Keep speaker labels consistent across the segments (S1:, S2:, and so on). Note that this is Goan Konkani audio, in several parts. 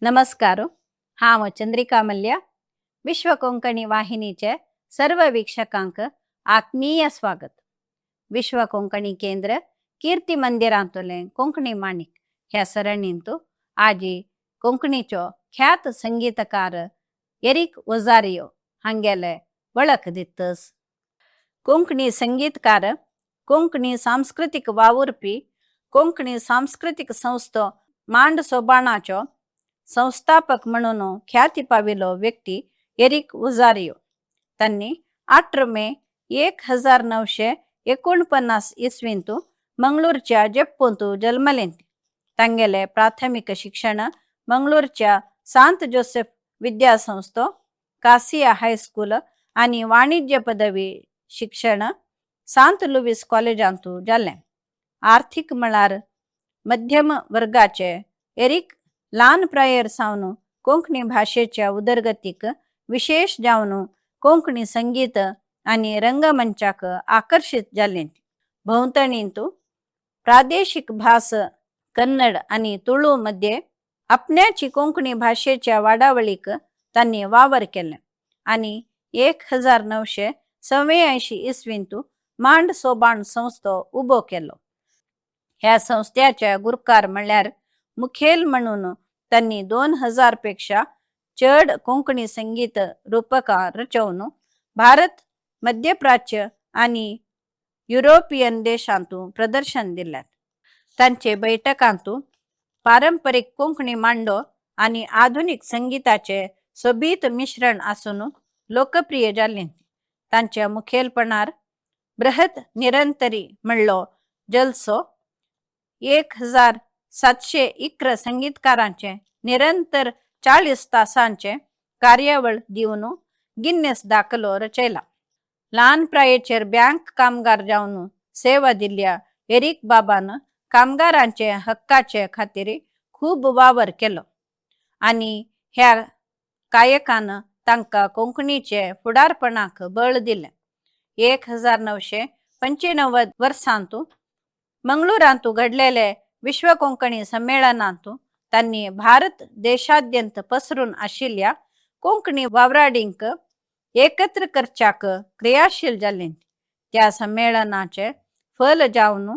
S1: नमस्कार. हांव चंद्रिका मल्ल्या. विश्व कोंकणी वाहिनीचे सर्व वीक्षकांक आत्मीय स्वागत. विश्व कोंकणी केंद्र कीर्ती मंदिरांतले कोंकणी माणिक ह्या सरणींतु आजी कोंकणीचो ख्यात संगीतकार एरीक ओझारियो हांगेले वळख दितस. कोंकणी संगीतकार, कोंकणी सांस्कृतीक वावुरपी, कोंकणी सांस्कृतीक संस्थो मांड सोबाणाचो संस्थापक म्हणून ख्याती पाविलो व्यक्ती एरीक ओझारियो. तांणी 18 मे 1949 इसवींतु मंगळूरच्या जेप्पूंतु जल्मलें. तांगेले प्राथमिक शिक्षण मंगळूरच्या सांत जोसेफ विद्यासंस्थो, कासिया हायस्कूल आनी वाणिज्य पदवी शिक्षण सांत लुवीस कॉलेजांतु जालें. आर्थिक मळार मध्यम वर्गाचे एरीक ल्हान प्रायेर सावन कोंकणी भाशेच्या उदरगतीक, विशेष जावन कोंकणी संगीत आनी रंगमंचाक आकर्शीत जाले. भोंवतणींतु प्रादेशिक भास कन्नड आनी तुळू मध्ये आपण्याची कोंकणी भाशेच्या वाडावळीक तांणी वावर केले आनी 1984 इसवींतु मांड सोबाण संस्थो उबो केलो. ह्या संस्थ्याचे गुरकार म्हणल्यार मुखेल म्हणून तांणी 2000 पेक्षा चड कोंकणी संगीत रूपकां रचोवन भारत, मध्यप्राच्य आनी युरोपियन देशांतु प्रदर्शन दिल्यात. तांचे बैठकांतु पारंपरीक कोंकणी मांडो आनी आधुनीक संगीताचे सोबीत मिश्रण आसून लोकप्रिय जालें. तांच्या मुखेलपणार बृहत निरंतरी म्हणलो जलसो 1711 संगीतकारांचे निरंतर 40 तासांचे कार्यावळ दिवन गिन्नेस दाखलो रचयला. ल्हान प्रायेचेर बँक कामगार जावन सेवा दिल्ल्या एरीक बाबान कामगारांचे हक्काचे खातीर खूब वावर केलो आनी ह्या कायकान तांकां कोंकणीचे फुडारपणाक बळ दिलें. 1995 वर्सांतु मंगळूरांतु घडलेले विश्व कोंकणी संमेळनांतु तांणी भारत देशाद्यंत पसरून आशिल्ल्या कोंकणी वावराडींक एकत्र करच्याक क्रियाशील जाले. त्या संमेळनाचे फल जावन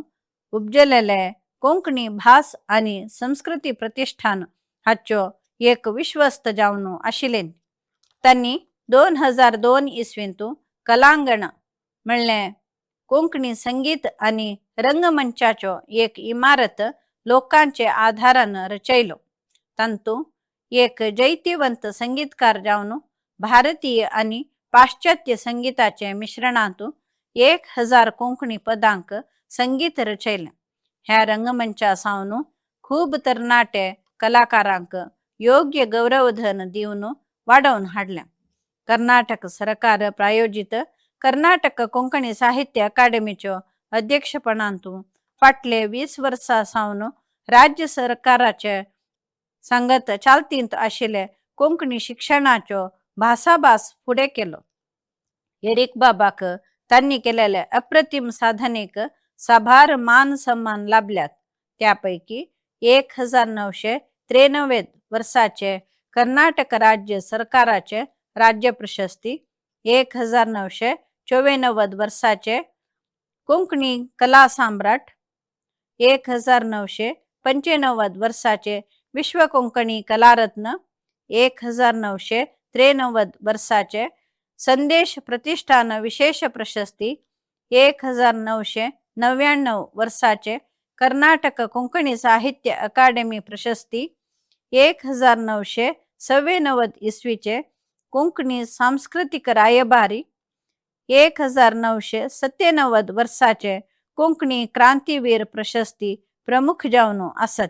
S1: उपजलेले कोंकणी भास आनी संस्कृती प्रतिष्ठान हाचो एक विश्वस्त जावन आशिल्ले. तांणी 2002 इसवींतु कलांगण म्हणलें कोंकणी संगीत आनी रंगमंचाचो एक इमारत लोकांचे आधारान रचयलो. तांतू एक जैतिवंत संगीतकार जावन भारतीय आनी पाश्चात्य संगीताचे मिश्रणांतु 1000 कोंकणी पदांक संगीत रचयलें. ह्या रंगमंचा सावन खूब तरणाटे कलाकारांक योग्य गौरवधन दिवन वाडोवन हाडलें. कर्नाटक सरकार प्रायोजित कर्नाटक कोंकणी साहित्य अकादेमीच्यो अध्यक्षपणांतु फाटले 20 वर्सां सावन राज्य सरकाराचे सांगत चालतींत आशिल्ले कोंकणी शिक्षणाचो भासाभास फुडें केलो. एरीक बाबाक तांणी केलेले अप्रतिम साधनेक साबार मान सन्मान लाभल्यात. त्या पैकी 1993 वर्साचे कर्नाटक राज्य सरकाराचे राज्य प्रशस्ती, 1994 वर्साचे कोंकणी कला सम्राट, 1995 वर्साचे विश्व कोंकणी कलारत्न, 1993 वर्साचे संदेश प्रतिष्ठान विशेष प्रशस्ती, 1999 वर्साचे कर्नाटक कोंकणी साहित्य अकादेमी प्रशस्ती, 1994 इसवीचे कोंकणी सांस्कृतिक रायभारी, 1997 वर्साचे कोंकणी क्रांतीवीर प्रशस्ती प्रमुख जावन आसात.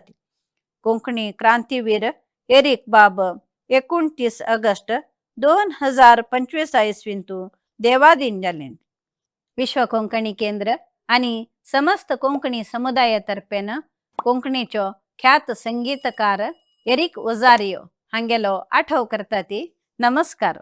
S1: कोंकणी क्रांतीवीर एरीक बाब 29 ऑगस्ट 2025 इसवींतु देवाधीन जाले. विश्व कोंकणी केंद्र आनी समस्त कोंकणी समुदायातर्फेन कोंकणीचो ख्यात संगीतकार एरीक ओझारियो हांगेलो आठव करता ती. नमस्कार.